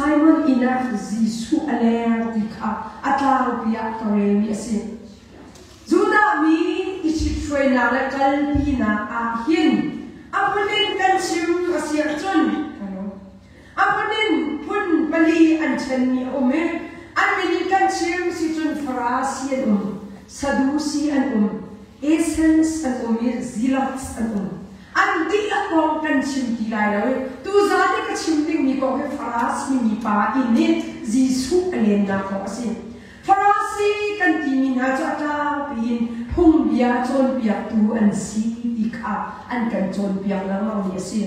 Simon inn ah Jesuh a leng ti kha a tlangpi ah ka relmi a si. Judah mi i ṭhithruainak le kalpinak ah hin a phun in kan chim a si ahcun a phun in phun pali an ṭhenmi a um i an min in kan chim si cun Farasi an um, Sadusi an um, Essens an um i Zealots an um. An dihlak kong kan chim ti lai lo i tuzaan i ka chim dingmi kong hi Farasi mipa inn i Jesuh a lennak kong a si. Farasi kan timi hna cu a tlangpi in phungbia cawnpiaktu an si ti kha an kan cawnpiak lengmangmi a si.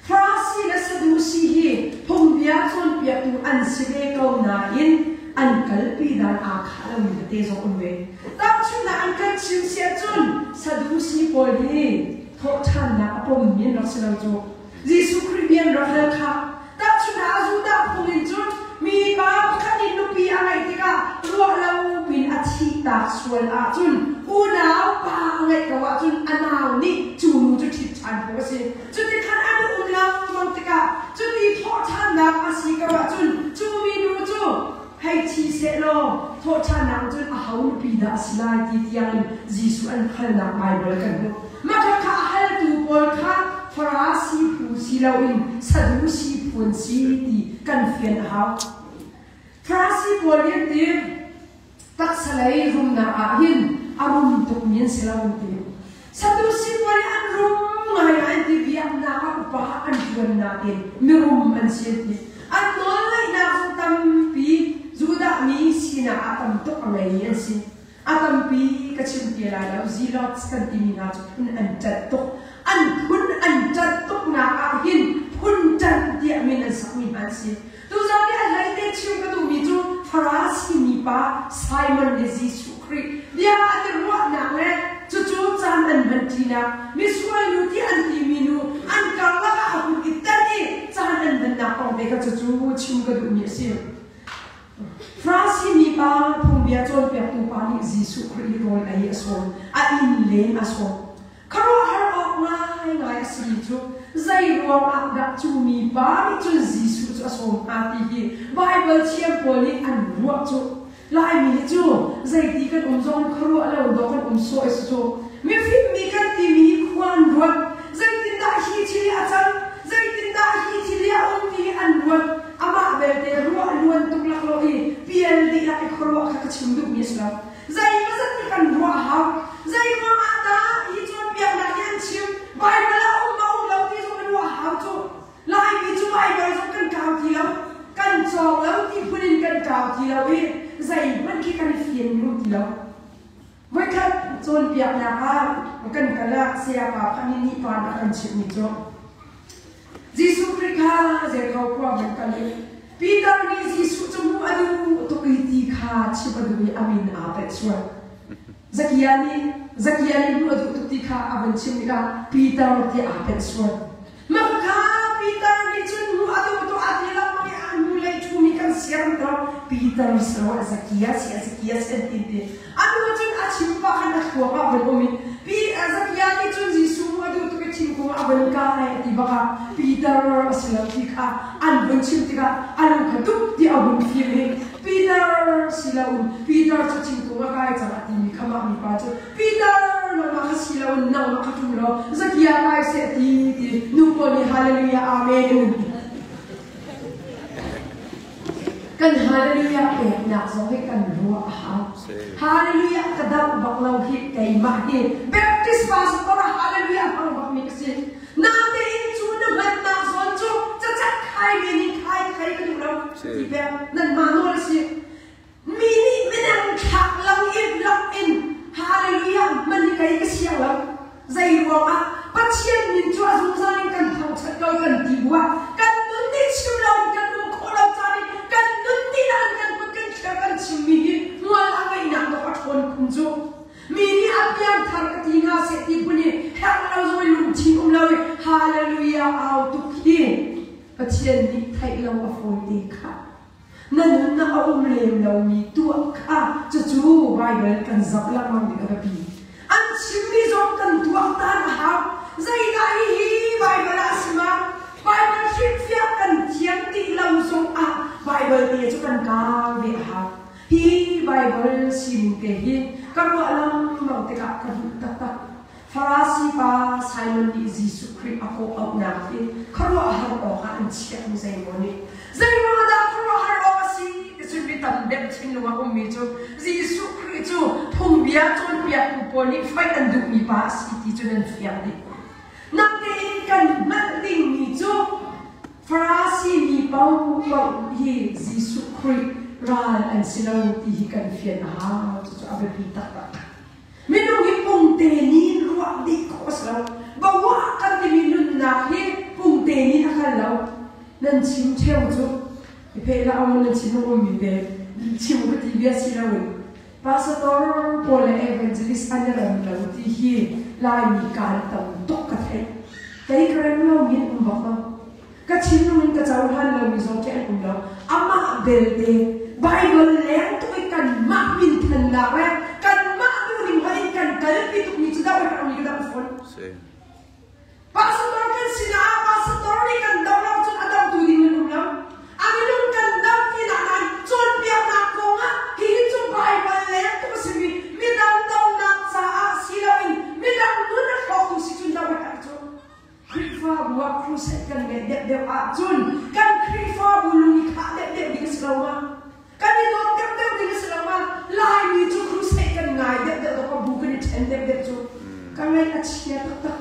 Farasi le Sadusi hi phungbia cawnpiaktu an si ve ko nain an kalpi dan aa khah lomi tete zong um ve. Tahchunhnak an kan chim si ahcun Sadusi pawl hi thawhṭhannak a pommi an rak si lo cu. Jesuh Khrih bia an rak hal khah. Tahchunhnak ah Judah phung in cun mipa pakhat nih nupi a ngeih tikah ruah lo pin a thihtak sual ahcun unau pa a ngeih ko ahcun a nau nih cu nu cu ṭhit ṭhan phung a si. Cutikhan an um lengmang tikah cuti thawhṭhannak a si ko ahcun cu minu cu hei thi sehlaw thawhṭhannak cun aho nupi dah a si lai ti tiangin Jesuh an halnak Baibal kan hmuh. Mah kha a haltu pawl kha Farasi phu si loin Sadusi phu an si ti kan fian a hau. Farasi pawl nih an ti, taksa lei rumnak ah hin a rum tukmi an si lo an ti. Sadusi pawl nih an rum ngai an ti biaknak ah upa an ṭuan nain mirum an si an ti. An nawlngaihnak zong tampi Judah mi sinak ah tam tuk a ngeimi an si. A tampi ka chim te lai lo. Zealots kan timi hna cu phun an ṭanh tuk. An phun an ṭanh tuknak ah hin phun ṭanh tiah min an sakmi hna an si. Tuzan i a hleite chim ka duhmi cu Farasi mipa Simon le Jesuh Khrih bia an i ruahnak le cucu caan an hmanṭinak misual nu ti an timi nu an karlak ah a hun i tan i caan an hmannak kong te kha cucu chim ka duhmi a si. Farasi mipa phungbia cawnpiaktu pa nih Jesuh Khrih i rawl ei a sawm, a inn len a sawm. Khuaruahhar awk ngaingai a simi cu zei ruangah dah cu mipa nih cun Jesuh cu a sawm hnga ti hi Baibal thiam pawl nih an ruah cu. Laimi hi cu zeiti kan um zong khuaruah lo dawh kan um sawh i si cu. Mifim mi kan timi hi khua an ruat. Zeitindah hi thil hi a cang? Zeitindah hi thil hi a um ti hi an ruat. Amah belte ruah luan tuk laklawh i pial dihlak i khuaruah kha ka chim duhmi a si lo. Zeimawzat nih kan ruah a hau. Zeiruang ah dah hi cawnpiaknak hi an chim? Baibal ah a um ma um lo ti zong kan ruah a hau cu. Laimi cu Baibal zong kan kau ti lo. Kan cawng lo ti phun in kan kau ti lo i zeihmanh khi kan i fian mi um ti lo. Voikhat cawnpiaknak ah kan kal ah sayapa Phani nih pa a kan chimhmi cu Jesuh Khrih kha Jericho khua van kal i Peter nih Jesuh cu hmuh a duh tuk i ti kha chim a duh i a min aa pelh sual. Zakia nih Zakia nih hmuh a duh tuk ti kha a van chim tikah Peter ti aa pelh sual. Mah kha Peter nih cun hmuh a duh tuk a ti lengmang i a hnulei ṭhumi kan siam to Peter siloah Zakia si a Zakia si an ti ti. A nu cun a chim pah khan a thluak ah van um i Pi Zakia nih cun Jesuh hmuh a duh tuk i thingkung ah a van kai a ti bak ah Peter a si lo ti kha an vun chim tikah a lu kha dup tiah a hun fim i Peter si loin Peter cu thingkung a kai cang a timi kha mah mipa cu Peter nangmah kha si loin nangmah kha ṭum law Zakia kai seh ti ti nu pawl nih Hallelujah Amen an ti. Kan hallelujah peknak zong hi kan ruah a hau. Hallelujah ka doh bak lo hi keimah hi Baptist pastor ah hallelujah hmang bak mi ka si. Natein cu na hmannak zawn cu cacak khai men in khai khai ka duh lo. Ti pek nan mah nawl a si. Mi nih minang thlak lo in lak in hallelujah hman hi kei ka siang lo. Zei ruangah Pathian min cu a zungzal in kan thangṭhat ko kan ti buah kan nun nih chim lo in kan um khawh lo caan i kan nun nih nain kan kut kan thler kan chimmi hi hmual a ngeihnak dawh a ṭhawn khun cu. Mi nih a piangthar ka ti hna seh ti phun i herh lo zong i lungthin um lo i hallelujah au tuk hi Pathian nih theih lo a fawi te khah. Na nunnak a um lem lomi tuah kha cucu Baibal kan zoh lengmang ding a biapi. An chimmi zong kan tuaktan a hau. Zeidah hihi Baibal ah a si ma? Baibal hrilhfiah kan thiam ti lo zongah kan kau ve a hau. Hi Baibal sining te hi ka ruah lengmang tikah ka duh taktak. Farasi pa Simon nih Jesuh Khrih a kawh auhnak hi khuaruahhar awkah an chiahmi zeimaw nih zeiruang dah khuaruahhar awk a si ti cun mi tam deuh thinlung ah ummi cu Jesuh Khrih cu phungbia cawnpiaktu pawl nih foih an duhmi pa a si ti cu nan fiang dih. Natein kan hngalh dingmi cu Farasi mi paohpaoh hi Jesuh Khrih ral an si lo ti hi kan fian a hau. Cucu a biapi taktak. Minung hi pungte nih ruah dih khawh a si lo. Bawa kan timi nunnak hi pungte nih a kal lo. Nan chim ṭheo cu i la aw nan chim ummi te chim ka ti bia si loin pastor pawl le evangelist an i rem lo ti hi Laimi kaan tam tuk ka theih. Kei ka rem lo mi an um bak lo. Ka thinlung in ka cohlan lomi zong khi an um lo. Amah belte Baibal leng tuk i kanmah minthannak le kanmah duhning hoih in kan kalpi tukmi cu doh a herhmi ka doh fawn. Pastor kan sinah pastor nih kan doh lo cun a dohtu ding an um lo. A minung kan doh ti nain cawnpiaknak kong ah hihi cu Baibal leng tuk a simi midang dohnak caah si loin midang nun a hrawktu si cun doh a herh cu. Khrihfabu ah crusade kan ngeih deuhdeuh ahcun kan Khrihfabu lung i khah deuhdeuh ding a si lo ma? Kan i dawt deuhdeuh ding a si lo ma? Laimi cu crusade kan ngai deuhdeuh dawk bu kan i ṭhen deuhdeuh cu ka ngaih a chia taktak.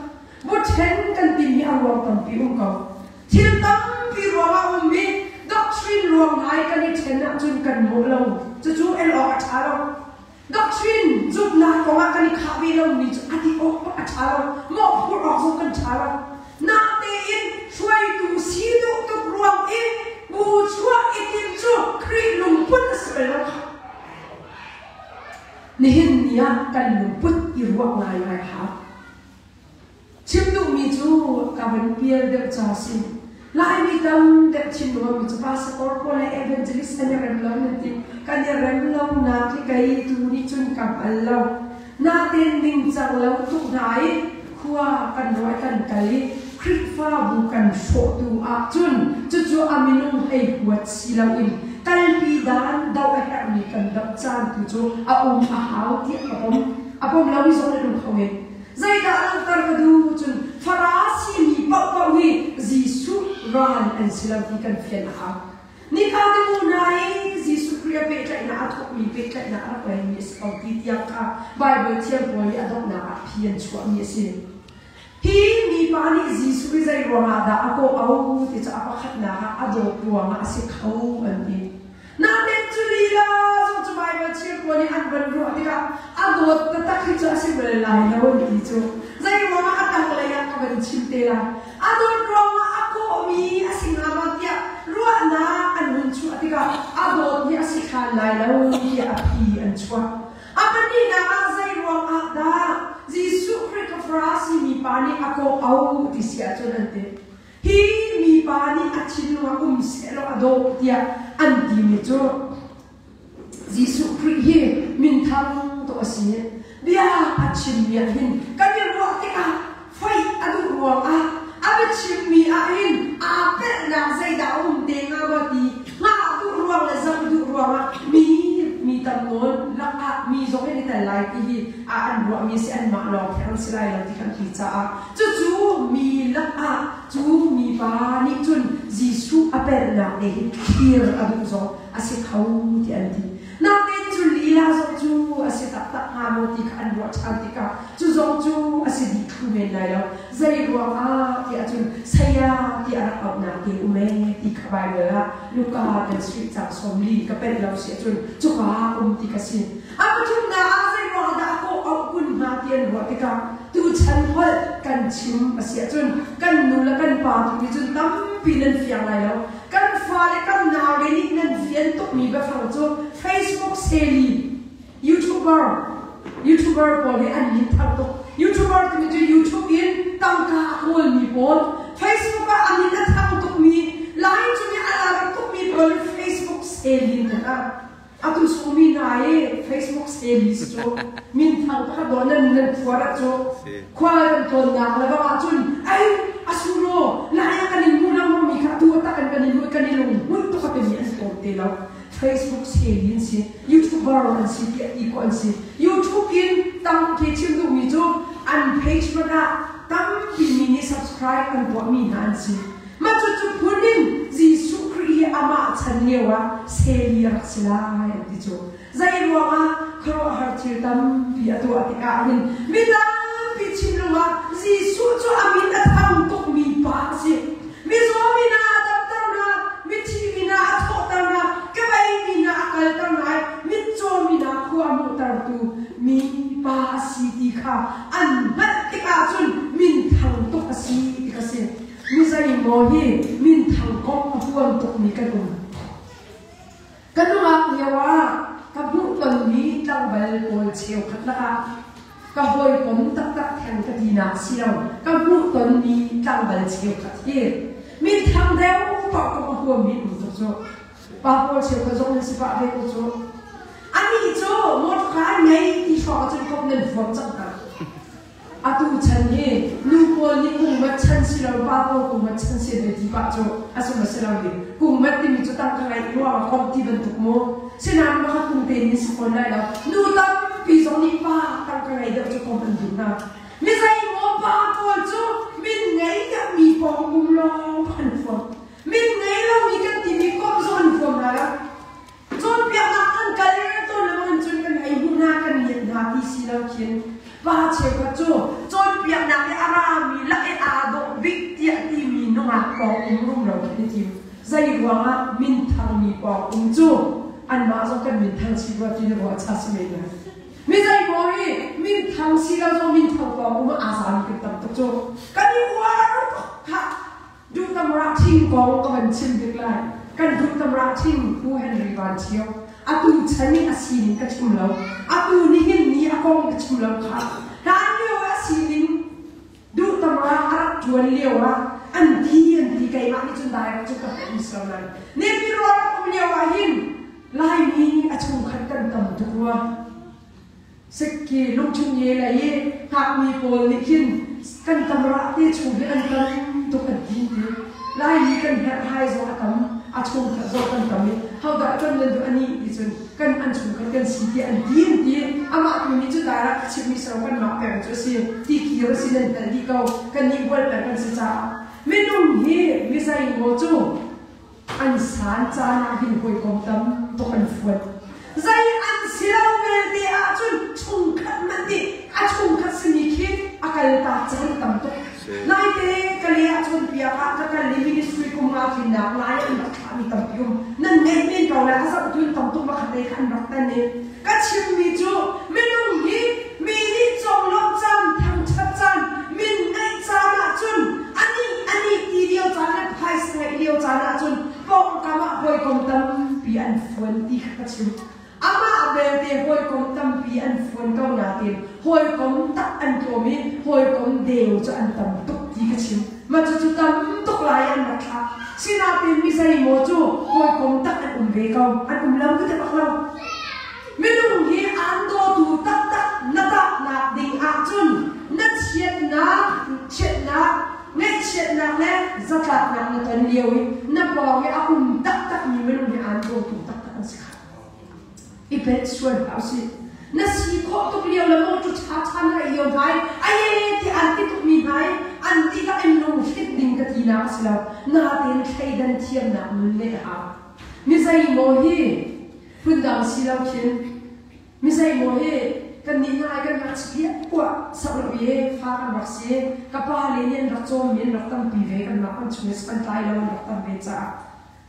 Bu ṭhen kan timi a ruang tampi um ko. Thil tampi ruangah ummi doctrine ruang ngai kan i ṭhen ahcun kan mawh lo. Cucu el awk a ṭha lo. Doctrine zumhnak kongah kan i khah ve lomi cu a ti awk bak a ṭha lo. Mawhphurh awk zong kan ṭha lo. Natein hruaitu si duh tuk ruang i bu chuah i timh cu Khrih lungput a si bal lo kha. Nihin ni ah kan lungput i ruah ngaingai a hau. Chim duhmi cu ka van pial deuh ca si. Laimi tam deuh chim ruangmi cu pastor pawl le evangelist an i rem lo nan ti. Kan i rem lonak hi kei tu nih cun ka hngal lo. Natein ningcang lo tuk hna i khua kan ruah kan kal i Khrihfabu kan hrawhtu ahcun cucu a minung hei huat si loin kalpi dan doh a herhmi kan doh caan tu cu a um a hau tiah ka pom. A pom lomi zong an um kho men. Zeidah langhter ka duh cun Farasi mi paohpaoh hi Jesuh ral an si lo ti kan fian a hau. Nika te hna i Jesuh Khrih a pehtlaihnak a thawkmi pehtlaihnak a rak ngeimi a si ko ti tiang kha Baibal thiam pawl nih a donghnak ah phi an chuahmi a si. Hi mipa nih Jesuh hi zei ruangah dah a kawh au ti cu a pakhatnak ah a dawt ruangah a si kho an ti. Nain cu lila zong cu Baibal thiam pawl nih an van ruah tikah a dawt taktak hi cu a si bal lai lo an ti cu. Zei ruangah a tanglei ah ka van chim te lai. A dawt ruangah a kawhmi a si hnga maw tiah ruahnak an hun chuah tikah a dawt hi a si ṭhan lai lo tiah a phi an chuah. A pahnihnak ah zei ruangah dah Jesuh Khrih ka Farasi mipa nih a kawh au ti si ahcun an ti. Hi mipa nih a thinlung ah um sehlaw a dawh tiah an timi cu Jesuh Khrih hi minthang tuk a si. Bia a chimmi ah hin kan i ruah tikah foih a duh ruangah a biachimmi ah hin aa pelhnak zeidah a um te hnga maw ti hngah duh ruang le zoh duh ruangah mi mi tam nawn lakah mi zong in i tel lai ti hi a an ruahmi si anmah lawng theng si lai lo ti kan ti caah Cucu mi lakah cu mipa nih cun Jesuh a pelhnak te hi thlir a duh zong a si kho ti an ti. Nakin cu lila zong cu a si taktak hnga maw ti kha an ruah ṭhan tikah cu zong cu a si dih thlu men lai lo. Zei ruangah ti ahcun saya ti a rak auhnak te um ee ti kha Baibal ah Luka kan sui cang 40 ka pelh lo si ahcun cuka um ti ka si. A pathumnak ah zei ruangah dah a kawh auh kun hnga ti an ruah tikah tuchan holh kan chim a si ahcun kan nu le kan pa tu nih cun tampi nan fiang lai lo. Kan fale kan naule nih nan fian tukmi biafang cu Facebook seli YouTuber YouTuber pawl hi an min thang tuk. YouTuber timi cu YouTube in tangka a kawlmi pawl Facebook ah a min a thang tukmi Lai cung i a lar tukmi pawl Facebook seli hna Atu sungmi hna i Facebook series cu minthang pakhat dawh nan nan phuar ahcu khua kan tlawnnak le bang ahcun ai a suro lai ah kan in hmu lengmang mi kha atu a tak in kan in hmu kan i lunghmuih tuk a timi an tlawm te lo. Facebook seli an si, YouTuber an si tiah ti khawh an si. YouTube in tampi chim duhmi cu an page hmanh ah tampi mi nih subscribe an tuahmi hna an si. Mah cucu phun in Jesuh Khrih hi amah chan lio ah seli a rak si lai an ti cu. Zei ruangah khuaruahhar thil tampi a tuah tikah hin mi tampi thinlung ah Jesuh cu a min a thang tukmi pa a si. Mizaw mi hna a damter hna, mithi mi hna a thawhter hna, kebei mi hna a kalter hna i mitcaw mi hna khua a hmuhtertu mi pa a si ti kha an hngalh tikah cun minthang tuk a si ti kha si. Mi zeimaw hi minthang kong a huam tukmi kan um. Ka nungak lio ah ka hmuhtonmi tlangval pawl cheukhat lakah ka hawikom taktak theng ka tinak si lo ka hmuhtonmi tlangval cheukhat hi minthang deuh paoh ka huammi um tuk cu pa pawl cheukhat zong nan si pah ve ko cu anih cu motor an ngei ti hrawng ahcun kop nan huam cang hna Atu chan hi nu pawl nih kungmat chan si lo pa pawl kungmat chan si an ti pah cu a sung a si lo ding. Kungmat timi cu tangka ngeih ruangah komh ti bantuk mu. Sinain maka kung te in si fawn lai lo. Nu tampi zong nih pa tangka ngei deuh cu komh an duh hna. Mi zeimaw pa pawl cu min ngei deuh mi pawng um lawng an huam. Min ngei lomi kan timi komh zong an huam hna lo. Cawnpiaknak kan kal tawn lengmang cun kan ei hmu hna kan lian hna ti si lo khin pa cheukhat cu cawnpiaknak i a rami lak i aa dawh bik tiah timi nungak pawng um rumro khi an thim. Zei ruangah minthangmi pawng um cu anmah zong kan minthang chih rua ti na ruah cha si men lai. Mi zeimaw hi minthang si lo zong minthang pawng um ah aa zami kan tam tuk cu. Kan i uar tuk khah. Duhtam rah ṭhing kong ka van chim bik lai. Kan duhtam rah ṭhing Pu Henry Van Ṭhio. Atu chan i a sining ka chim lo. Atu nihin ni a kong ka chim lo kha. Hlan lio a sining duhtam rah a rak ṭuan lio ah an ti an ti keimah nih cun direct cu ka theih lo nain Nephi rual rak um lio ah hin Laimi a chungkhat kan tam tuk rua. Sikki lungthin nge lei i ngakmi pawl nih khin kan tam rah te chung hi an tam tuk an ti ti. Laimi kan herhhai zong a tam, a chungkhat zong kan tam i hodah kan nan duh ani ti cun kan an chungkhat kan si ti an ti an ti. Amah tu nih cu dai rak chimmi sero kan mah peng cu a si. Ti kir a si nan hngalh dih ko. Kan nih bual peng kan si caah. Minung hi mizei maw cu An san caan ah hin hawikom tam tuk an fuat. Zei an si lo belte ahcun chungkhat hmanh nih a chungkhat simi khi a kaltak caan tam tuk. Naite Kale ah cawnpiak ah ka kal i ministry kum nga tlinnak lai an rak thlahmi tampi um. Nan ngeih men ko lai a zohtu in tam tuk pakhat lei kha an rak tan i ka chimmi cu minung hi mi nih conglawmh caan, thangṭhat caan, min ngeih caan ahcun anih anih ti lio caan le phaisa ngeih lio caan ahcun pawngkam ah hawikom tampi an fuan ti kha ka chim. Amah belte hawikom tampi an fuan ko nain hawikom tak an tlawm i hawikom deu cu an tam tuk ti ka chim. Mah cucu tam tuk lai an rak thlah. Sinain mi zeimaw cu hawikom tak an um ve ko. An um lo ka ti bak lo. Minung hi aan dawtu taktak na tahnak ding ahcun na chiatnak, chiatnak, ngaihchiatnak le zatlaknak na ton lio i na pawng i a um taktakmi minung hi aan dawtu taktak an si kha. I belh sual hlah usih. Na si khawh tuk lio le mawṭu ṭhaṭha na ngeih lio hna i aye ti an ti tukmi hna i an dihlak in lunghrinh ding ka tinak a si lo. Natein thleidan thiamnak nun ngeih a hau. Mi zeimaw hi Phundang si lo khin mi zeimaw hi kannih ngai kan rak chiah kuah sak lo i fa kan rak si. Ka pa le nih an rak cawmmi an rak tampi ve kanmah kan chung i an tlai lo an rak tam ve caah.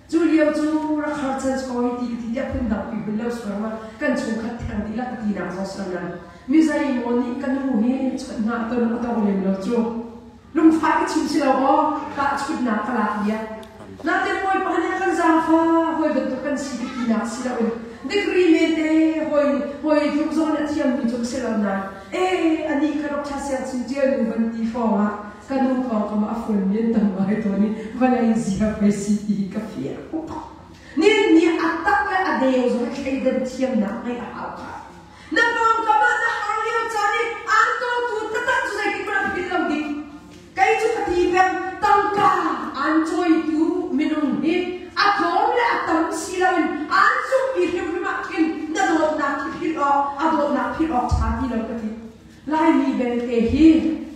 Cu lio cu rak har chan ko hi ti ka ti tiah phundang pi hun lo sual ma kan chungkhat theng dihlak ka tinak zong si lo nain mi zeimaw nih ka nu hi chawnh hna ton a tong lem lo cu. Lungfah ka chim si lo aw, tahchunhnak ka lak bia. Natin Bawipa nih a kan zaangfah, hawi bantuk kan si tinak si loin degree mete hawi hawi tluk zong nih a thiammi cu si lo nain ee anih kha Dr. Siang Chin Tial nu van ti hrawng ah ka nu pawngkam ah a fuanmi an tam ngai tawn i vawlei zia pei si ti hi ka fiang tuk. Nin nih a tak le a deu zong i thleidan thiamnak ngeih a hau kha. Na pawngkam ah na har lio caan i aan dawtu taktak cu zeitik hmanh ah philh lo ding. Kei cu ka ti peng, tangka aan cawitu minung hi a tlawm le a tam si loin aan zumh. Philh awk ṭha ti lo ka ti. Laimi belte hi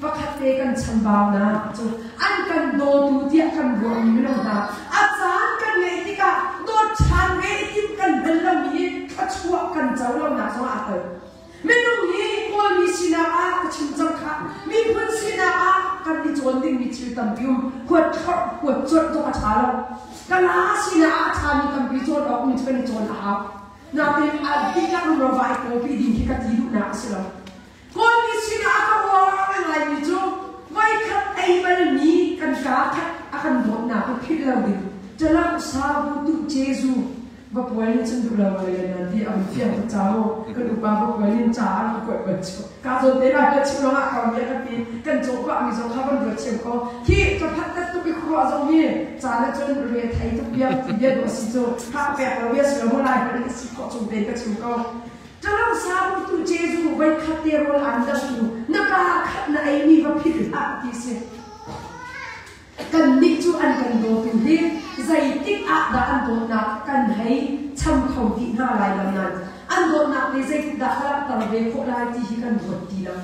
pakhat te kan chambaunak cu an kan dawtu tiah kan ruahmi minung hna a caan kan ngeih tikah dawt ṭhan ve i timh kan hman lomi hi thluachuah kan co lonak zong ah aa tel. Minung hi Kawlmi sinak ah ka chim cang khah. Miphun sinak ah kan i cawn dingmi thil tampi um. Huat thlorh, huat colh zong a ṭha lo. Kala sinak ah a ṭhami tampi cawn awk mi cu kan i cawn a hau. Natin a dihlak rumro va i kawlpi ding khi ka ti duhnak a si lo. Kawlmi sinah a ka uar ngaimi cu voikhat ei balmi kan kaa khat a kan dawtnak hi philh lo ding. Ṭalang sabu tuh Jezu vapuai nih cun duh lo le nan ti a fiang tuk ca mu kan upa vapuai nin ca an kuat ban chu ka zawn te lai ka chim lawngah ka mi kan ti kan cawh pah mi zong kha kan ruat thiam ko hi ka phat tat tuk i khuaruah zong hi ca le cun re thei tuk bia ti bia duh si cu ha pek lo bia si lo mu lai hmanh si khawh chung te ka chim ko Ṭalo sabu tu Jezu voi khat te rawl aan dangtu na ka khat na ei mi va philh hlah ti si. Kannih cu an kan dawtu hi zeitik ah dah an dawtnak kan hei cham kho dih hna lai lo nain an dawtnak nih zeitik dah ka langhter ve khawh lai ti hi kan ruat ti lo.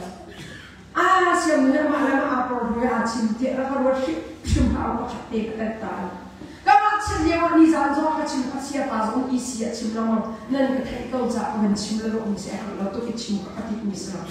Aa siam nih amah le amah aa porhlaw i aa chim tiah rak ka ruat hrimhrim hlah u pakhat te ka telh ta. Ka ngakchiat lio ah nizaan zong ah ka chim ka siapa zong EC a chim lengmang nan ka theih ko caah ka van chim le rawh mi si a herh lo tuk i chim ka ka tih mi si lo.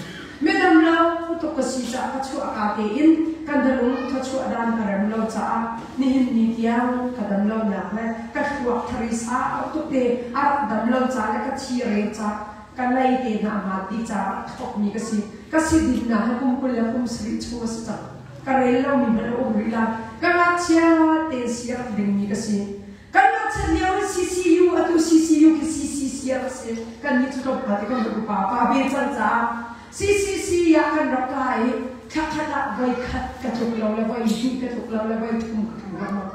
Midam lo tuk ka si caah ka chuah ka tein ka nalung thawchuah dan ka rem lo caah nihin ni tiang ka dam lonak le ka thluak thari sau tuk te a rak dam lo ca le ka thi a reu ca ka lei te hna a hmat dih caah thawk mi ka si. Ka si dinnak hi kum 20 le kum sarih chung a si cang. Ka rel lomi hmanh a um rih lai. Ka ngakchia tein si a rak dingmi ka si. Kan ngakchiat lio in CCU, atu CCU khi CCC a rak si. Kannih cu tlawmpal te kan rak upa pa ve cang caah CCC ah kan rak kai i thla khat ah voi khat ka tluk lo le voi hnih ka tluk lo le voi thum ka tluk lengmang.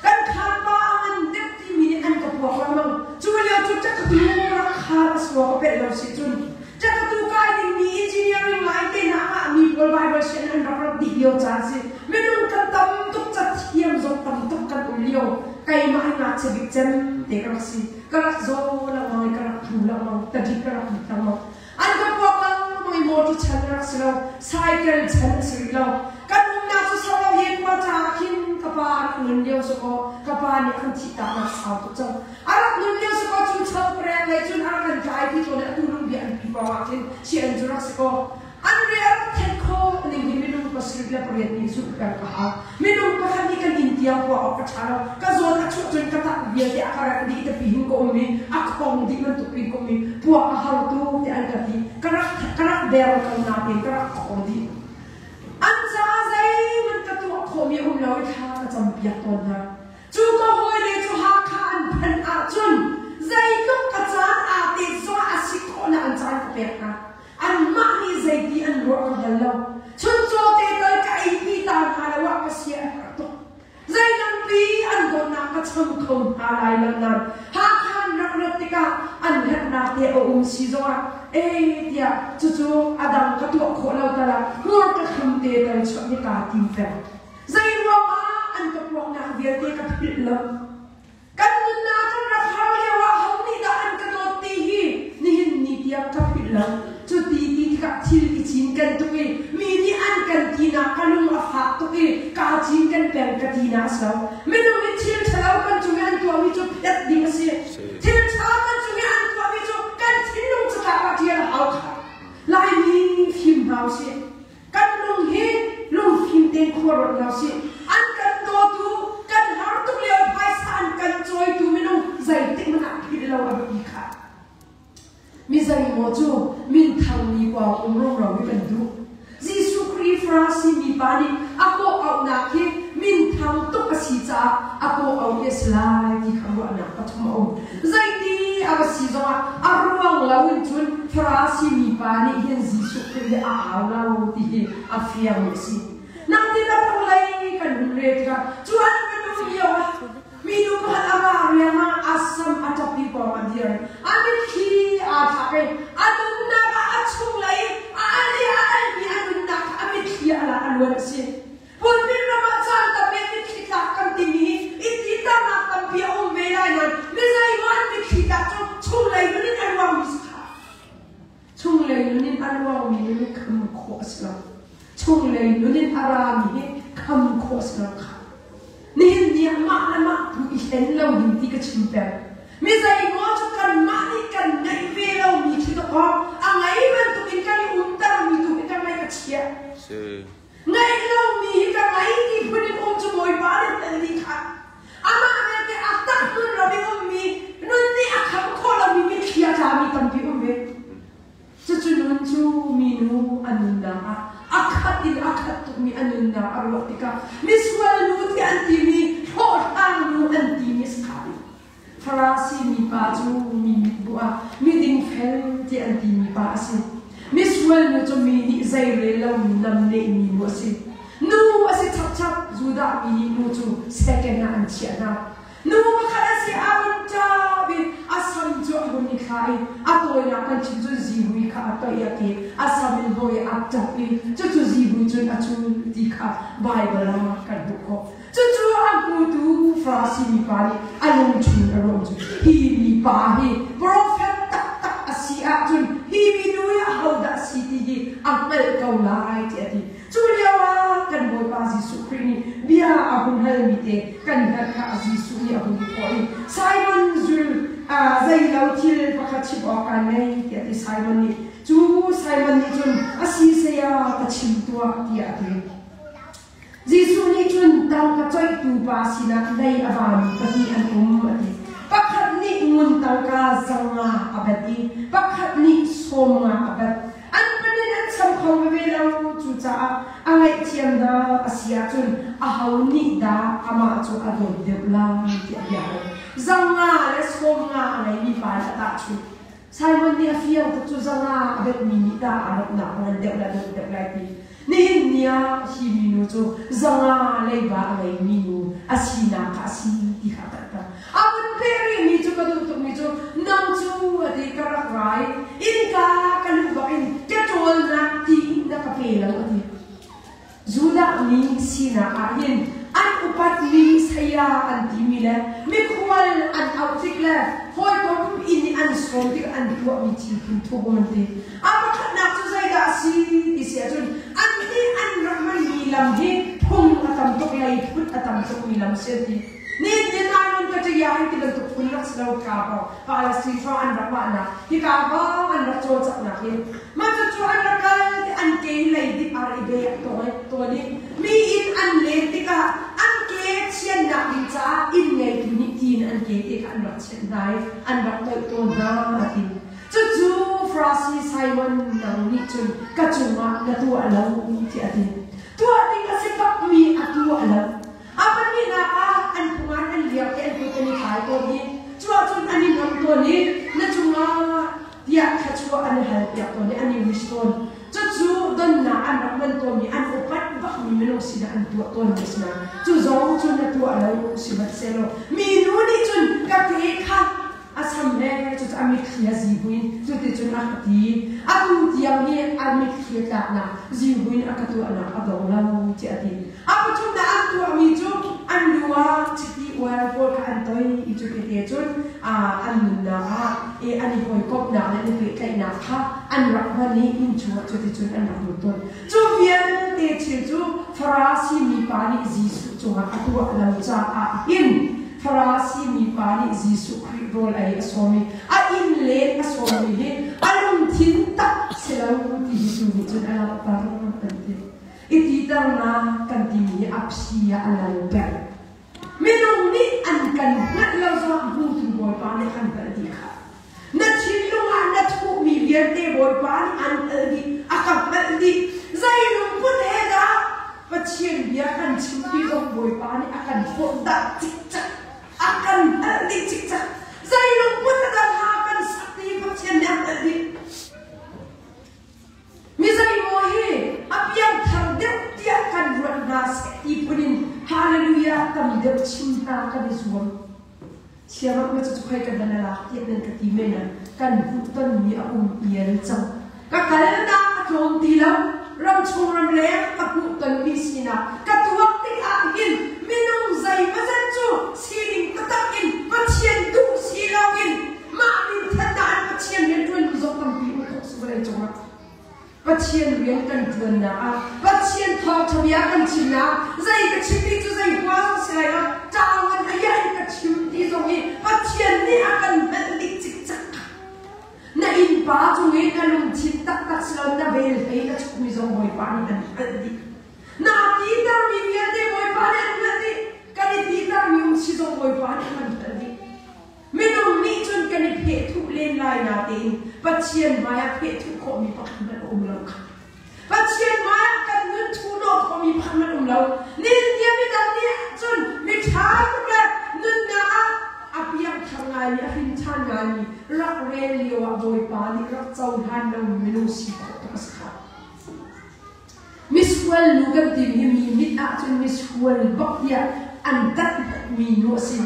Kan khaan pa a ngan deuh timi nih an ka puak lengmang. Cu lio cu ṭaktu rak khar a sua ka pelh lo si cun Ṭakatu kai dingmi engineering lai te hna ah mi pawl Bible sian an rak rat dih lio caan si. Minung kan tam tuk cathiam zong tam tuk kan um lio. Keimah hi ngakchia bik cem te ka rak si. Ka rak zaw lengmang i ka rak tlu lengmang, tadit ka rak lut lengmang. An ka puak lengmang i motor chan a rak si lo, cycle chan a si rih lo. Kan umnak cu solo he khua caah khin ka pa a rak nun lio si kaw ka pa nih a kan thihtaknak sau tuk cang. A rak nun lio si kaw cu chol preng lei cun a rak kan tlai ti tawn i atu lung bia an pi pawng ah khin si an cu rak si kaw an re a rak thenh khawh ning hi minung pasarih le pariat nih zulh peng ka hau. Minung pakhat nih kan inn tiang khua awk ka ṭha lo. Ka zawn a chuah cun ka tak vialte a ka rek dih tapi hin ka um i a khong dih bantuk pin ka um i puak a har tu tiah an ka ti. Ka rak ka rak der ko nain ka rak khong dih. An caah zeihmanh ka tuah khawhmi a um lo i thla ka campiak tawn hna. Cu ka hawile cu Hakha an phanh ahcun zeitluk ka caan aa te zongah a si khawhnak an caan ka pek hna. Anmah nih zeiti an ruah ka hngal lo. Chuncaw te tal ka eipi ta hna lo ah ka sia a herh tuk. Zeilampi an dawtnak ka cham kho hna lai lo nain Hakha an rak rat tikah an herhnak te a um si zongah ee tiah cucu a dang ka tuah khawh lo tal ah hmur ka thlum te tal chuah hi kaa tim peng. Zeiruangah an ka puaknak vialte ka philh lo. Kan nunnak kan rak har lio ah ho nih dah an ka dawt ti hi nihin ni tiang ka philh lo. Cu ti ti tikah thil i cinken tuk i mi nih an kan tinak ka lung a fak tuk i kaa cinken peng ka tinak a si lo. Minung nih thil ṭhalo kan cung i an tuahmi cu phiat ding a si. Thil ṭha kan cung i an tuahmi cu kan thinlung catlap ah ṭial a hau khah. Laimi fim hna usih. Kan lung hi lungfim tein khua ruat hna usih. An kan dawtu, kan har tuk lio phaisa an kan cawitu minung zeitik hmanh ah philh lo a biapi khah. Mi zeimaw cu minthang mi pawng um rumro hi kan duh. Jesuh Khrih Farasi mipa nih a kawh auhnak hi minthang tuk a si caah a kawh auh hi a si lai ti kha ruahnak pathum a um. Zeiti a va si zongah a ruang lo in cun Farasi mipa nih hin Jesuh Khrih hi a au lo ti hi a fiangmi a si. Nang ti na lei kan hun rel tikah cu an minung lio ah minu pakhat a va riangmang a sam a ṭap i pawng a dir. A mitthli aa thlak i a nunnak ah a chunglei a al i a almi a nunnak kha a mitthli a lak a luan a si. Pulpit ram ah caan tam i mitthli tlak kan timi hi i titarnak tampi a um ve lai nain mizeimaw an mitthli tlak cu chunglei nun in a ruangmi si kha. Chunglei nun in. mawngmi nun hi kham khawh a si lo. Chunglei nun in a rami hi kham khawh a si lo kha. Nihin ni ah mah le mah tu i hlen lo ding ti ka chim peng. Mi zeimaw cu kanmah nih kan ngeih ve lomi khi dawkaw a ngei bantukin kan i umtermi tu hi ka ngaih a chia. Ngeih lomi hi ka ngei ti phun in um cu Bawipa nih hngal dih kha. Amah belte a tak nun ram i ummi nun nih a kham khawh lomi mitthli a tlami tampi um ve. Cucu nun cu minu a nunnak ah a khat in a khat tukmi a nunnak a ruah tikah misual nu tiah an timi hlawhhlang nu an timi a si kha. Farasi mipa cu mi mitbuh ah miding fel tiah an timi pa a si. Misual nu cu mi nih zeirel lomi namnehmi nu a si. Nu a si chapchap, Judah mi nih nu cu second ah an chiah hna. Nu pakhat a si a vun ṭap i a sam cu a hun i thla i a tawinak kan chim cun zihmui kha a toih a ke a sam in hawi a ṭap i cucu zihmui cun a cul ti kha Baibal ah kan hmuh khawh. Cucu a hmutu Farasi mipa nih a lungthin a ruang cu hi mipa hi profet taktak a si ahcun hi minu hi ahodah a si ti hi a hngalh ko lai tiah a ti. Cu lio ah kan Bawipa Jesuh Khrih nih bia a hun halmi te kan hngalh kha Jesuh nih a hun thawh i Simon zul zeilo thil pakhat chim awk kaan ngei tiah a ti. Simon nih cu Simon nih cun a si saya ka chim tuah tiah a ti. Jesuh nih cun tangka coihtu pa sinah lei a vami pahnih an um a ti. Pakhat nih ngun tangka zanga a bat i pakhat nih sawmnga a bat. An panin an cham kho veve lo. Cucaah a ngaihthiam hna a si ahcun aho nih dah amah cu a dawt deuh lai tiah bia hal. Zanga le sawmnga a ngeimi pa nih a tahchunh. Simon nih a fiang tuk cu zanga a betmi nih dah aa lawmhnak a ngan deuh lai dawt deuh lai ti. Nihin ni ah hi minu cu zanga leiba a ngeimi nu a sinak kha a si ti kha a hngalhter. A vun peh rihmi cu ka duh tukmi cu nang cu a ti ka rak rai innka ka luh bak in ka ṭawlnak ti na ka pe lo a ti. Judah mi sinak ah hin an upatmi saya an timi le mikhual an auh tik le hawikom inn i an sawm tik an tuahmi thil phun thum an ti. A pakhatnak cu zeidah a si ti si ahcun an nih an rak hmanmi lam hi phung a tam tuk lei phut a tam tukmi lam a si an ti. Nihin Ireland ka ṭaya in ti bantuk phun rak si lo ka hrawng Palestine hrawng an rak wahnak hika hrawng an rak cawlcanghnak hi mah cucu an rak kal ti an ke lei dip ar i bek tawn i mi inn an len tikah an ke thiannak ding caah inn ngeitu nih tiin an ke te kha an rak chianh hna i an rak toih tawn hna a ti. Cucu Farasi Simon nang nih cun ka cungah na tuah lo tiah a ti. Tuah ding a si bakmi a tuah lo. A pahnihnak ah an phungan an liak i an kut an i tlai tawn i cu ahcun an i nuam tawn i na cungah tiah thluachuah an i halpiak tawn i an i wish tawn. Cucu donnak an rak hman tawnmi an upat bakmi minung sinah an tuah tawnmi a si nain cu zong cu na tuah lo sihmanhsehlaw minu nih cun ka ke kha a sam he cucu a mitthli a zihmui cuticun a ka ti atu tiang hi a mitthli a tlaknak zihmui in a ka tuahnak a dong lo tiah a ti a pathumnak an tuahmi cu an lu ah chiti oil pawl kha an toi i cu tete cun an nunnak ah an i hawikomhnak le an i pehtlaihnak kha an rak hman i inn chungah cuticun an rak lut tawn cu vialte thil cu Farasi mipa nih Jesuh cungah a tuah lo caah hin Farasi mipa nih Jesuh Khrih rawl ei a sawm i a inn len a sawmmi hi a lungthin tak si lo ti Jesuh nih cun a langhter kan ti. I titernak kan timi hi a phi ah a lal peng. Minung nih an kan hngalh lo zongah hmutu Bawipa nih a kan hngalh dih kha. Na thinlung ah na thuhmi vialte Bawipa nih an hngalh dih, a ka hngalh dih. Zei lungput he dah Pathian bia kan chim ti zong Bawipa nih a kan hlawt cikcek, a kan hngalh dih cikcek. Zei lungput he dah hla kan sak ti Pathian nih a hngalh dih. Mi zeimaw hi a piangthar deuh tiah kan ruat hna seh ti phun in hallelujah tam deuh chim hna kan i zuam. Siangak na cucu khoi ka dan a lak tiah nan ka ti men ah kan hmuhtonmi a um ial cang. Ka kalnak a tlawm ti lo. Ramchung ramleng ka hmuhtonmi sinak ka tuak tikah hin minung zeimawzat cu sining taktak in Pathian duh si loin mah minthannak in Pathian rianṭuanmi zong tampi um khawh si vawlei cungah. Pathian rian kan ṭuannak ah Pathian thawngṭha bia kan chimnak zei ka chimmi cu zei hua zong si lai lo ṭaangan a iah in ka chim ti zong hi Pathian nih a kan hngalh dih cikcek. Na innpa cung i na lungthin taktak si lo na vel hlei na chukmi zong Bawipa nih an hngalh dih. Na titermi vialte Bawipa nih an hngalh dih. Kan i titermi um si zong Bawipa nih an hngalh dih. Minung nih cun kan i phehthuh len lai natein Pathian hmaiah phehthuh khawhmi pakhat hmanh a um lo kha. Pathian hmaiah kan nun thuhnawh khawhmi pakhat hmanh um lo. Nihin midang nih cun miṭha tuk le nunnak ah a piangthar ngaimi, a hrinṭhan ngaimi rak rel lio ah Bawipa nih rak cohlan lomi minung si khawh tuk a si kha. Misual nu kan timi hi mi mit ahcun misual bak tiah an tat mi nu a si.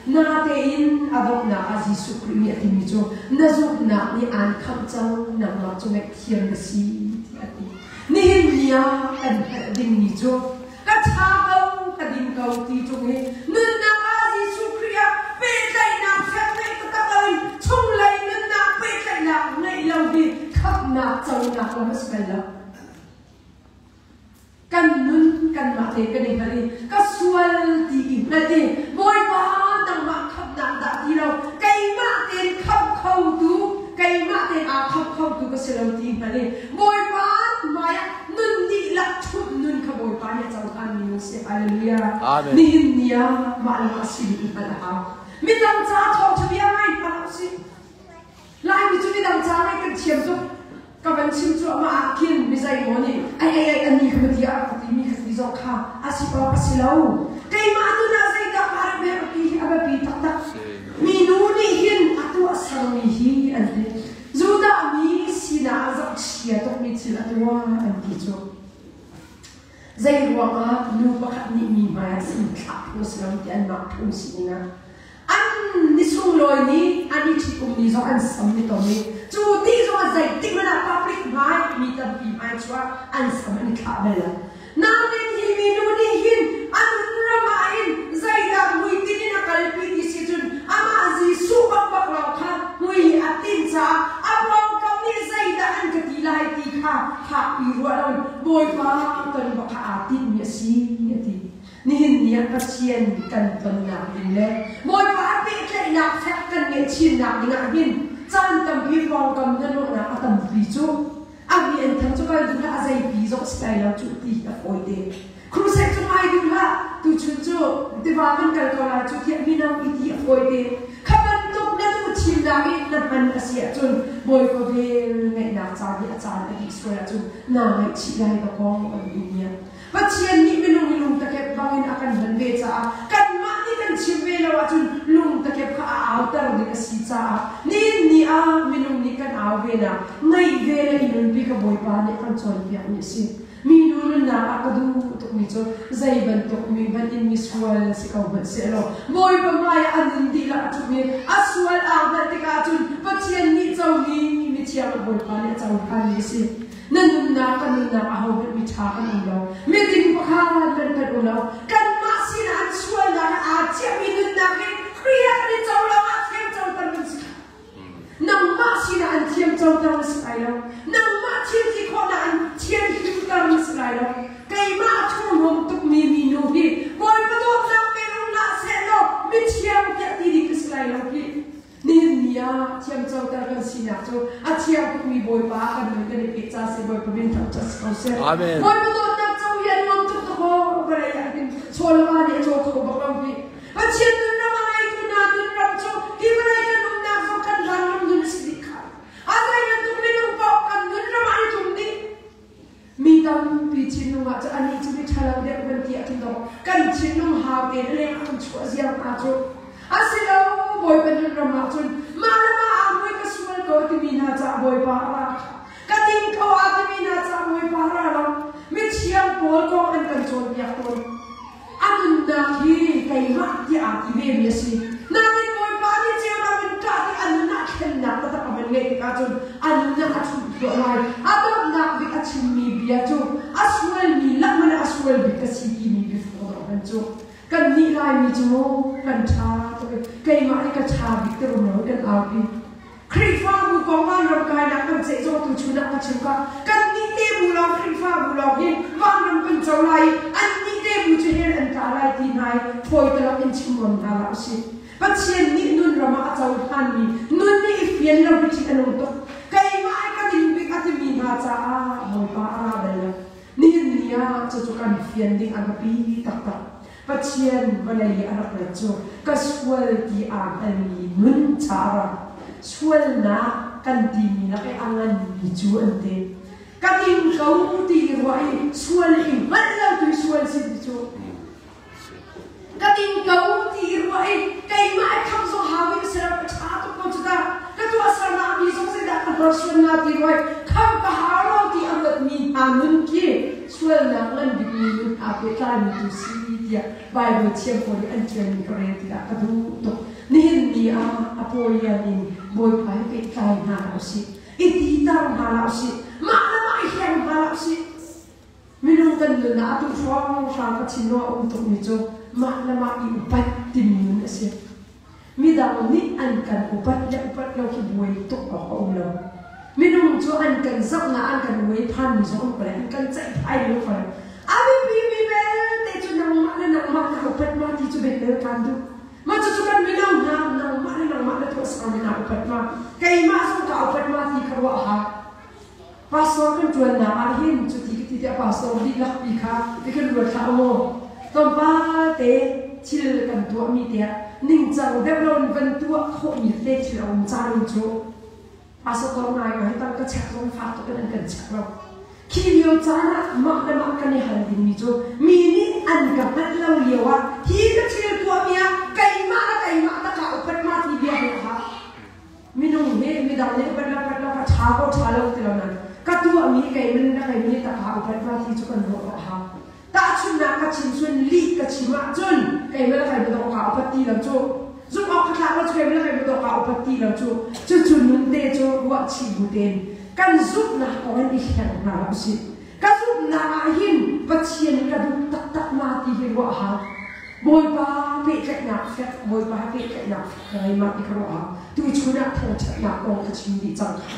Natein a donghnak ah Jesuh Khrih nih a timi cu na zumhnak nih aan khamh cang, nangmah cu ngaihthiam na si tiah a ti. Nihin ni ah kan hngalh dingmi cu ka ṭha ko, ka ding ko ti ṭung hi nunnak ah Jesuh Khrih ah pehtlaihnak fek ngeih taktak loin chunglei nunnak pehtlaihnak ngeih lo hi khamhnak conak lam a si bal lo. Kan nun kanmah te kan i hngalh i ka sual ti i hngalh i Bawipa nangmah khamhnak dah ti lo keimah tein khamh khotu keimah tein aa khamh khotu ka si lo ti hngalh i Bawipa hmaiah nun dihlak ṭhumh nun kha Bawipa nih a cohlanmi nun si. Hallelujah. Amen. Nihin ni ah mah le mah si ding i hngalh a hau. Midang ca thawngṭha bia ngai hna hlah usih. Laimi cu midang ca ngai kan thiam tuk. Ka van chim cuahmah ah khin mi zeimaw nih ai ai ai ani kha ti a rak ti mi kha ti zong kha a si awk a si lo. Keimah nun ah zeidah kaa rem he ti hi a biapi taktak. Minu nih hin a tuahsermi hi an ti. Judah mi sinah zohchia tukmi thil a tuah an ti cu. Zei ruangah nu pakhat nih mi hmaiah sin thlah phung si lo ti anmah phung sining ah an ni sunglawi ni an i ṭhitum ni zong an sam ni tom i cu ti zong ah zeitik hmanh ah public hmai mi tampi hmai chuah an sam an i thlah bal lo. Nain hi minu nih hin an ram ah hin zeidah hmuitinh in a kalpi ti si cun amah Jesuh bakbak lawng kha hmui a tinh caah a pawngkam nih zeidah an ka ti lai ti kha fakpi ruah lo Bawipa ton bak kha aa tinhmi a si a ti. Nihin ni ah Pathian kan tonnak ding le Bawipa pehtlaihnak fek kan ngeih chinnak ding ah hin caan tampi pawngkam hnahnawhnak a tampi cu A mi an thang cu kal duh hlah, a zeipi zong si lai lo cu ti a fawi te. Crusade cu ngai duh hlah, tuchun cu tiva kan kal ko lai cu tiah mino i ti a fawi te. Kha bantuk na duh thimnak i na hman a si ahcun Bawipa vel ngeihnak caan hi a caan a dih sual ahcun naa ngaihchih lai dawkaw an ti nia. Pathian nih minung i lungtakep bangin a kan hman ve caah kanmah nih kan chim ve lo ahcun lungtakep kha a auter ding a si caah nihin ni ah minung nih kan au ve nak ngaih ve le i nunpi ka Bawipa nih a kan cawnpiakmi a si. Minu nunnak ah ka duh tukmi cu zei bantuk mi hmanh in misual si ko hmanh sehlaw Bawipa hmai ah a nun dihlak a ṭhumi a sual aa hngalh tikah cun Pathian nih comi mithiang a Bawipa nih a cohlanmi a si. Na nunnak kan nunnak ahohmanh miṭha kan um lo. Miding pakhat kan kan um lo. Kanmah sinah an sualnak he aa ciahmi nunnak hi Khrih ah kan i co lo ah thiam coter kan si. Nangmah sinah an thiam coter na si lai lo. Nangmah thil ti khawhnak an thian hlimter na si lai lo. Keimah a thurhnawm tukmi minu hi Bawipa dawtnak pe rung seh law mithiang tiah ti ding ka si lai lo hi. Nihin ni ah thiamcoter kan sinak cu a thiang tukmi Bawipa kan nun kan i pek ca si Bawipa min thangṭhat si ko seh. Amen. Bawipa dawtnak co hi a nuam tuk tuk aw vawlei ah hin chawlva nih a caw kho bak lo hi. Pathian nunram a ngeitu hna nunram cu hi vawlei kan umnak zong kan vanram nun a si dih kha. A zei bantuk minung paoh kan nunram ah an i tlum dih. Mi tampi thinlung ah cu anih cu mi ṭhalo deuh kan ti ahcun dawh kan thinlung hau tein a leng ah kan chuah ziar hna cu. Asilo Bawipa nun ram ah cun mah le mah aa mui ka sual ko timi hna caah Bawipa a ra kha. Ka ding ko aa timi hna caah Bawipa a ra lo. Mithiang pawl kong an kan cawnpiak tawn. A nunnak hi keimah tiah aa ti vemi a si. Nain Bawipa nih ceunak in kah tik a nun ah thlennak taktak a van ngeih tikah cun a nunnak a ṭhumh tuah lai. A donghnak bik a chimmi bia cu a sualmi lakman ah a sual bik ka si timi biafang dawh hman cu kannih Laimi cu kan ṭha tuk i keimah hi ka ṭha bik ti rum lo kan aupi. Khrihfabu kong vanram kainak kan ceih zong tu chun ah ka chim ka kannih te. te bu lawng Khrihfabu lawng hi vanram kan co lai i annih te bu cu hell an tla lai ti hna i fawi talak in chim ngam hna hlah usih. Pathian nih nun ram ah a cohlanmi nun nih i fian lo hi ṭih a nung tuk. Keimah ai ka ding bik a timi hna caah Bawipa a ra bal lo. Nihin ni ah cucu kan fian ding a biapi taktak. Pathian vawlei i a rak rat cu ka sual ti aa hngalmi nun ca a ra. Sualnak kan timi lak i a nganmi cu an ti. Ka ding ko ti i ruah i sual i hngalh lo tu i sual si ti cu Ka ding ko ti i ruah i keimah i kham zong hau i ka siram a ṭha tuk ko cu ta. Ka tuahsernak mi zong zeidah ka hnorsuan na ti ruai kham ka hau lo ti a ruatmi hna nun khi sualnak ngan bikmi nun aa pehtlaimi tu si tiah Baibal thiam pawl nih an ṭialmi ka rel tikah ka duh tuk. Nihin ni ah a pawian in Bawipa he pehtlai hna hlah usih. I titer hna hlah usih. Mah le mah i hleng hna hlah usih. Minung kan nun ah atu hrawnghrang ka thinlung a um tukmi cu mah le mah i upat timi nun a si. Midang nih an kan upat le upat lo khi buai tuk awk a um lo. Minung cu an kan zohnak an kan uai phanmi zong um ko lai, an kan ceihphai mi um ko lai. A biapimi belte cu nangmah le nangmah na upat ma ti cu belte kan duh. Mah cucu kan mino hna nangmah le nangmah na tuahsermi na upat ma, keimah zong ka upat ma ti kha ruah a hau. Pastor kan ṭuannak ah hin cuti ka ti tiah pastor dihlak pi kha ti kan ruat hlah u. Tlawmpal te thil kan tuahmi tiah ningcang deuh lo in van tuah khawhmi te thil a um caan cu pastor tor ngai ka hi tang ka check zong fak tuk in an kan check lo. Khi lio caan ah mah le mah kan i hal dingmi cu mi nih an ka hngalh lo lio ah hi ka thil tuahmi ah keimah le keimah takah upat ma ti bia hi a hau. Minung hi midang nih upat lo upat lo ka ṭha ko ṭha lo ti lo nain ka tuahmi kei min na kei min tak ha upat ma ti cu kan ruah awk a hau. Tahchunhnak ka chim cun lih ka chim ahcun keimah le keimah dawh ka upat ti lo cu. Zumh awk ka tlak lo cu keimah le keimah dawh ka upat ti lo cu. Cucu nun te cu ruah chih bu tein kan zumhnak kong in i hleng hna hlah usih. Ka zumhnak ah hin Pathian ka duh taktak ma ti hi ruah a hau. Bawipa pehtlaihnak fek, Bawipa pehtlaihnak fek ka ngei ma ti ka ruah a hau. Tuchun ah thangṭhatnak kong ka chim dih cang kha.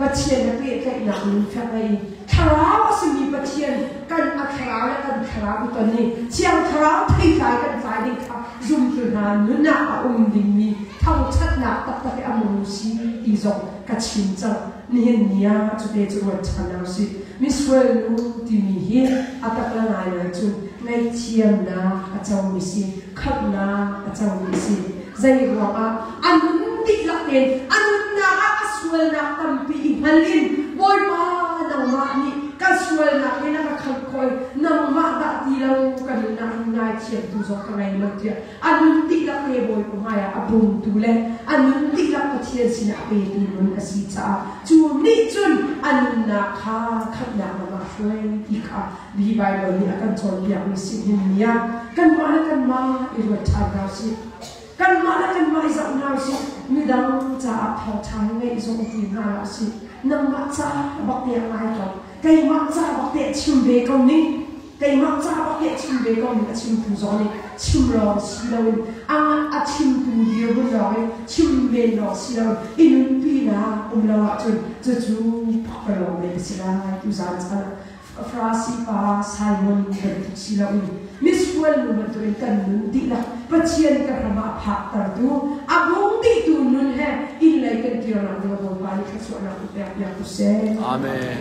Pathian he pehtlaihnak nun fek ngei in thlarau a simi Pathian kan a thlarau le kan thlarau i ton i Thiang Thlarau theitlai kan tlai ding kha zumtu hna nun ah a um dingmi thangṭhatnak taktak i a mung si ti zong ka chim cang. Nihin ni ah cute cu ruat ṭhan hna usih. Misual nu timi hi a tak le ngaingai cun ngaihthiamnak a comi si, khamhnak a comi si. Zei ruangah a nun dihlak tein a nunnak ah a sualnak tampi i hngal in Bawipa nangmah nih ka sualnak hi na ka khamh khawh i nangmah dah ti lo ka nunnak in ngaithiamtu zong ka ngei lo tiah A nun dihlak te Bawipa hmaiah a bawmtu le a nun dihlak Pathian sinah a petu nun a si caah cu nih cun a nunnak kha khamhnak lam ah hruai ti kha bi Baibal nih a kan cawnpiakmi si hin ni ah kanmah le kanmah i ruat ṭhan hna usih. Kanmah le kanmah i zoh hna usih. Midang caah thawngṭha hi ngaih zong ti hna hlah usih. Nangmah ca bak tiah ngai ko. Keimah ca bak tiah chim ve ko ning. Keimah ca bak nih a chim ve ko ning a chimtu zong nih chim lawng si loin a a chimtu dirhmun lawng in chim men lawng si loin i nunpinak um lo ahcun cucu pakpalawng men a si lai tuzaan caan ah Farasi pa Simon bantuk si loin misual nu bantukin kan nun dihlak Pathian ka ram ah a phaktertu a bung dihtu nun he inn lei kan kirnak ding Bawipa nih thluachuahnak in pek piak u sih. Amen.